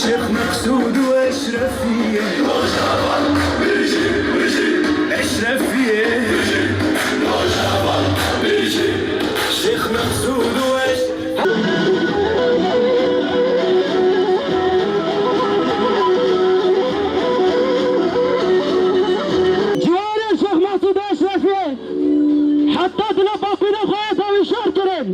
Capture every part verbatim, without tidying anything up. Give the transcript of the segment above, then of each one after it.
Şêx Meqsûd û Eşrefiyê. Eşrefiyê. Şêx Meqsûd û Eş- Ciwanê Şêx Meqsûd û Eşrefiyê heta dila baqûnê xwe ya dawî şer kirin.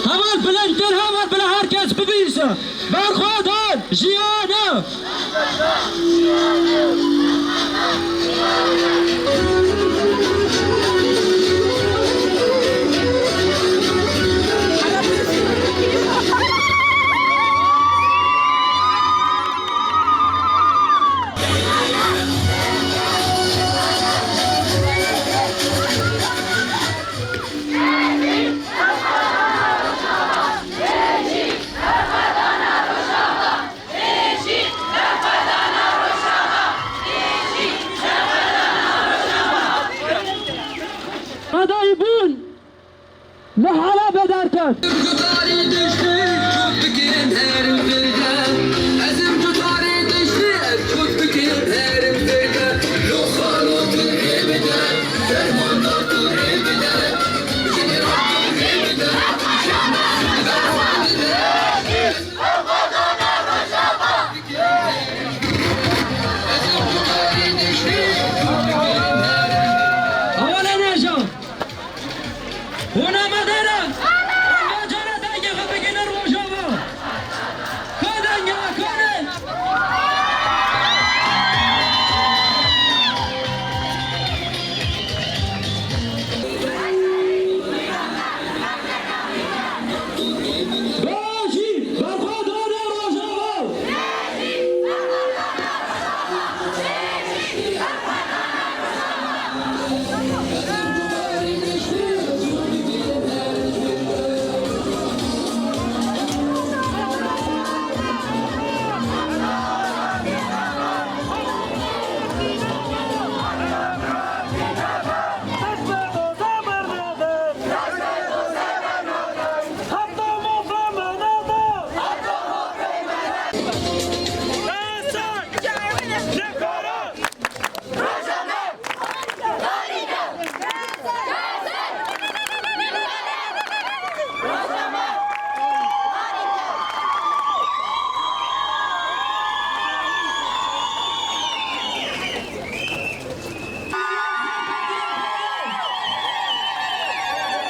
Heval bilindtir, heval bila her kes bibînse. Berxwedan jiyane! Fedayîbûn li Helebê derket. Gutarê deştê çut dikin her virde. Ez im gutarê deştê ez çut dikin her virde. Loxalo tu ê bide, fermandar tu ê bide. General tu ê bide. Hevalên hêja, hûn amadar in? Hûn bacar e dengê xwe bigihînin Rojava? Ka dengê me, ka ne? Bejî berxwedana Rojava!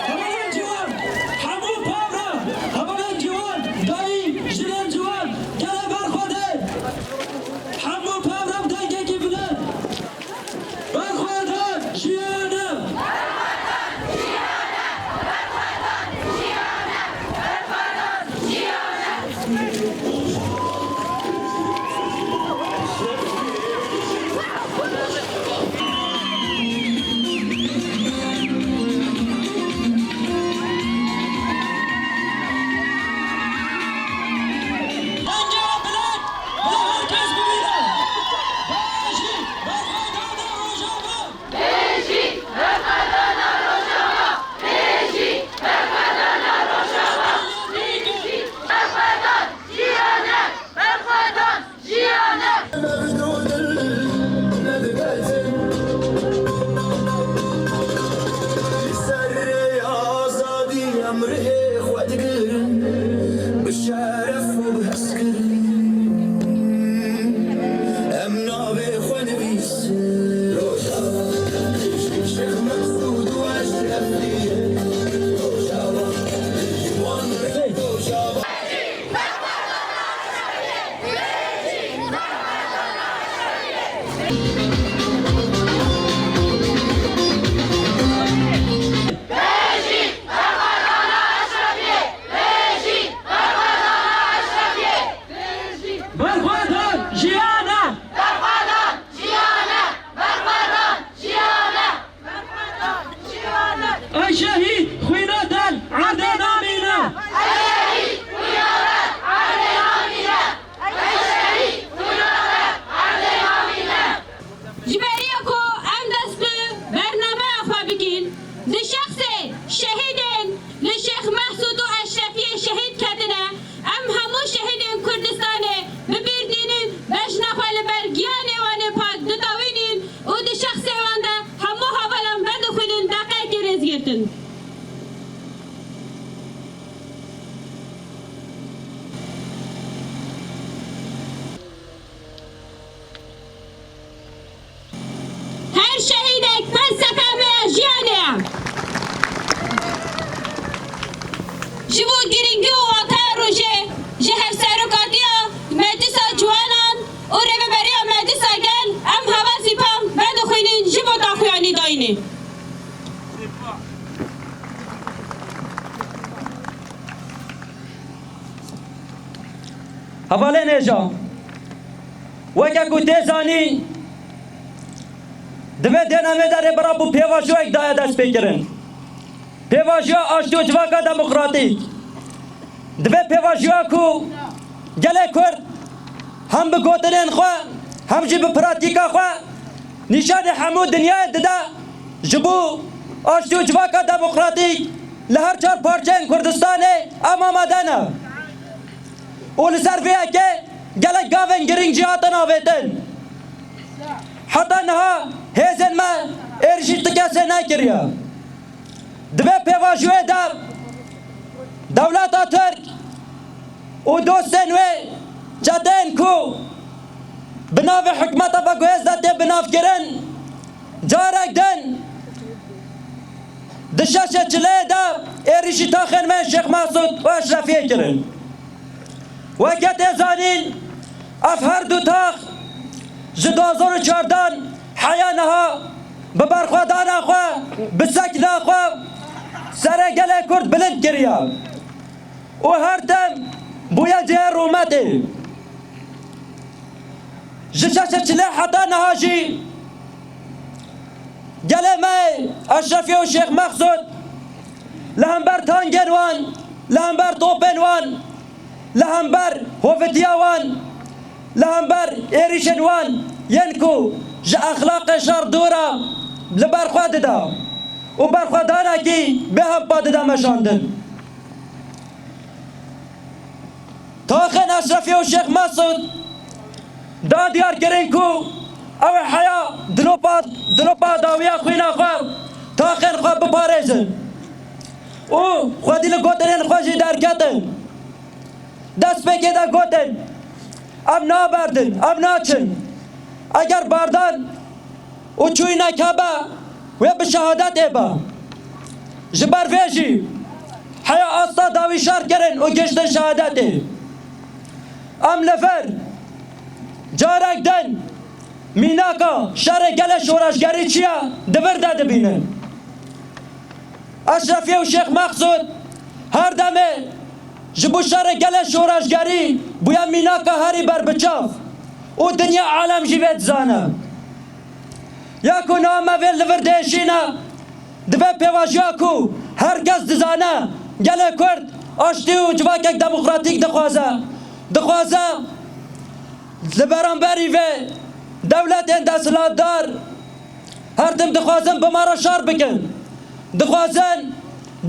Hevalên ciwan, hemû pavra, hevalên ciwan, dayî, jinên ciwan, gelê berxwedê, hemû pavra bi dengekî bilind. Berxwedan jiyane! Bila her kes bibîne. Bejî berxwedana Rojava! Bejî berxwedana Rojava! Bejî berxwedana Rojava! Bejî berxwedan jiyane! Berxwedan jiyane! Li ser rêya azadî em rihê xwe digirin, bi şeref û bi hezkirin. Em navê xwe nivîsin. Rojava, Şêx Meqsûd û Eşrefî. Rojava, Rojava. Ji bo girîngî û wateya rojê ji hevserokatiya Meclisa Ciwanan û Rêveberiya Meclisa Gel em heva sîpan vedixwînin ji bo daxuyanî dayînê. Hevalên hêja, weke ku tê zanîn, di vê dênemê de Rêber Apo pêvajoyek daye destpêkirin. Pêvajoya aştî û civaka demokratîk. Di vê pêvajoya ku gelê Kurd hem bi gotinên xwe, hem jî bi pratîka xwe nîşanî hemû dinyayê dide, ji bo aştî û civaka demokratîk li her çar parçeyên Kurdistanê em amade ne. Û li ser vê yekê gelek gavên girîng jî hatin avêtin. Heta niha hêzên me êrişî ti kesê nekiriye. Di vê pêvajoyê de dewleta Tirk û dostên wê, çeteyên ku bi navê hikûmeta veguhêz de tê binavkirin, carek din di şeşê çileyê de êrîşî taxên me Şêx Mesûd û Eşrefiyê kirin. Weke tê zanîn, ev her du tax ji du hazar û çardan heya niha bi berxwedana xwe, bi sekna xwe serê gelê Kurd bilind kiriye û her dem bûye cihê rûmetê. Ji şeşê çilê heta niha jî gelê me Eşrefî û Şêx Mexsûd li hember tangên wan, li hember topên wan, li hember hovitiya wan, li hember êrîşên wan yên ku ji exlaqê şer dûr e, li ber xwe dide û berxwedanekî bêhempa dide meşandin. Taxên Eşrefî û Şêx Mesûd da diyar kirin ku ew ê heya dilopa, dilopa dawiya xwîna xwe, taxên xwe biparêzin û xwedî li gotinên xwe jî derketin. Destpêkê de gotin, em naberdin, em naçin. Eger berdan û çûyînek hebe, wê bi şehadetê be. Ji ber vê jî heya asta dawî şer kirin û gihiştin şehadetê. Em li vir carek din mînaka şerê gelê şoreşgerî çi ye, di vir de dibînin. Eşrefî û Şêx Mexsûd her demê ji bo şerê gelê şoreşgerî bûye mînaka herî berbiçav û dinya alem jî vê dizane. Ya ku niha me vê li vir diêşîne, di vê pêvajoya ku her kes dizane gelê Kurd aştî û civakek demokratîk dixwaze, dixwaze li beramberî vê dewletên desthilatdar her tim dixwazin bi me re şer bikin. Dixwazin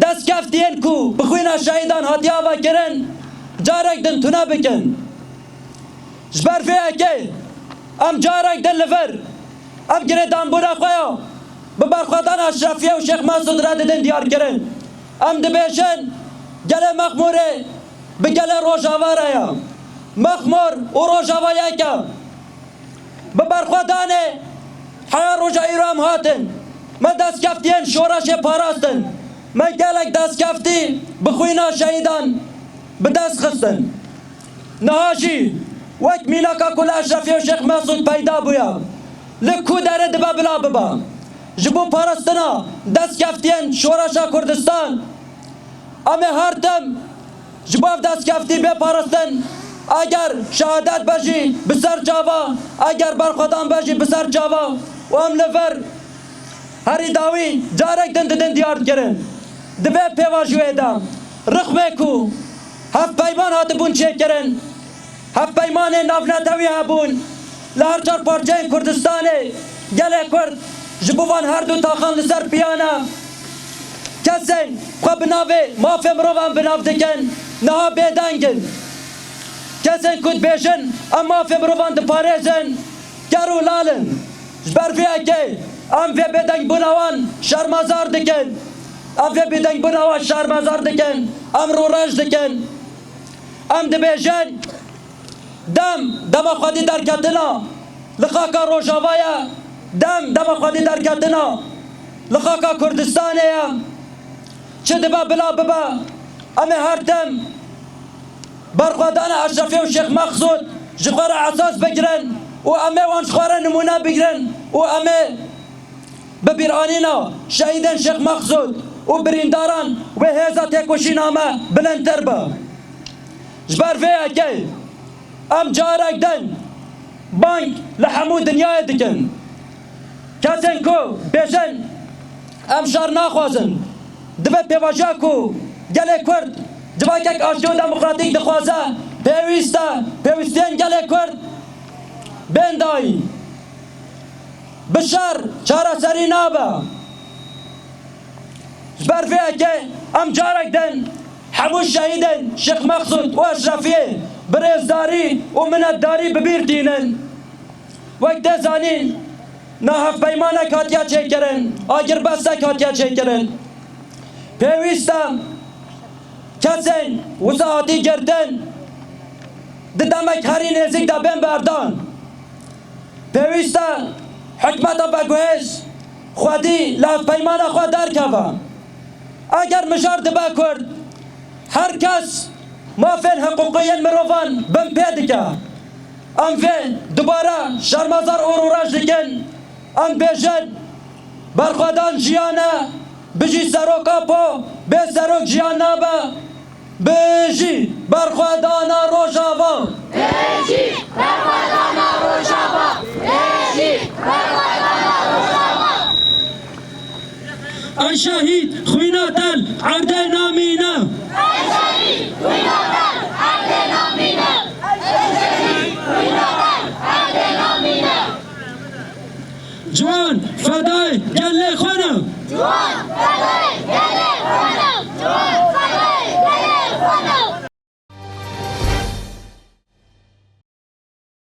destkeftiyên ku bi xwîna şehîdan hatiye avakirin carek din tune bikin. Ji ber vê yekê em carek din li vir ev girêdanbûna xwe ya bi berxwedana Eşrefiye û Şêx Mesûd re didin diyarkirin. Em dibêjin gelê Mexmûrê bi gelê Rojava re ye. Mexmûr û Rojava yek e. Bi berxwedanê heya roja îro em hatin. Me destkeftiyên şoreşê parastin. Me gelek destkeftî bi xwîna şehîdan bi dest xistin. Niha jî wek mînaka ku li Eşrefî û Şêx Mesûd peyda bûye, li ku derê dibe bila bibe. Ji bo parastina destkeftiyên şoreşa Kurdistan, em ê her tim ji bo ev destkeftî bê parastin. Eger şehadet be jî bi ser çava, eger berxwedan be jî bi ser çava û em li vir herî dawî carek din didin diyar kirin. Di vê pêvajoyê de rixmê ku hevpeyman hatibûn çêkirin, hevpeymanên navnetewî hebûn li her çar parçeyên Kurdistanê, gelê Kurd ji bo van her du taxan li ser piya ne. Kesên xwe bi navê mafê mirovan bi nav dikin, niha bêdeng in. Kesên ku dibêjin em mafê mirovan diparêzin, ker û lal in. Ji ber vê yekê em vê bêdengbûna wan şermezar dikin. Em vê bêdengbûna wan şermezar dikin. Em rûreş dikin. Em dibêjin, dem dema xwedî derketina li xaka Rojava ye, dem dema xwedî derketina li xaka Kurdistanê ye. Çi dibe bila bibe, Em ê her tim berxwedana Eşrefiyê û Şêx Meqsûd ji xwe re esas bigirin û em ê wan ji xwe re nimûne bigirin û em ê bi bîranîna şehîdên Şêx Meqsûd û birîndaran wê hêza têkoşîna me bilindtir be. Ji ber vê yekê em carek din bang li hemû dinyayê dikin. Kesên ku bêjin em şer naxwazin, divê pêvajoya ku gelê Kurd civakek aştî û demokratîk dixwaze, pêwîst e pêwîstiyên gelê Kurd bên dayî. Bi şer çareserî nabe. Ji ber vê yekê em carek din hemû şehîdên Şêx Meqsûd û Eşrefiyê bi rêzdarî û minetdarî bi bîr tînin. Wek tê zanîn, nahevpeymanek hatiye çêkirin, agirbestek hatiye çêkirin. Pêwîst e kesên wisa hatî girtin di demek herî nêzîk de bên berdan. Pêwîst e hikûmeta veguhêz xwedî li hevpeymana xwe derkeve. Eger mijar dibe Kurd, her kes mafên hiqûqî yên mirovan binpê dike. Em vê dubare şermezar û rûreş dikin. Em bêjin, berxwedan jiyan e, bijî Serok Apo, bê Serok jiyan nabe. Bijî berxwedana Rojava! Bijî berxwedana Rojava! Bijî berxwedana Rojava! Ey şehîd, xwîna te li erdê namîne! Ey şehîd, xwîna te li erdê namîne! Ey şehîd, xwîna te li erdê namîne! Ciwan fedayê gelê xwe ne! Ciwan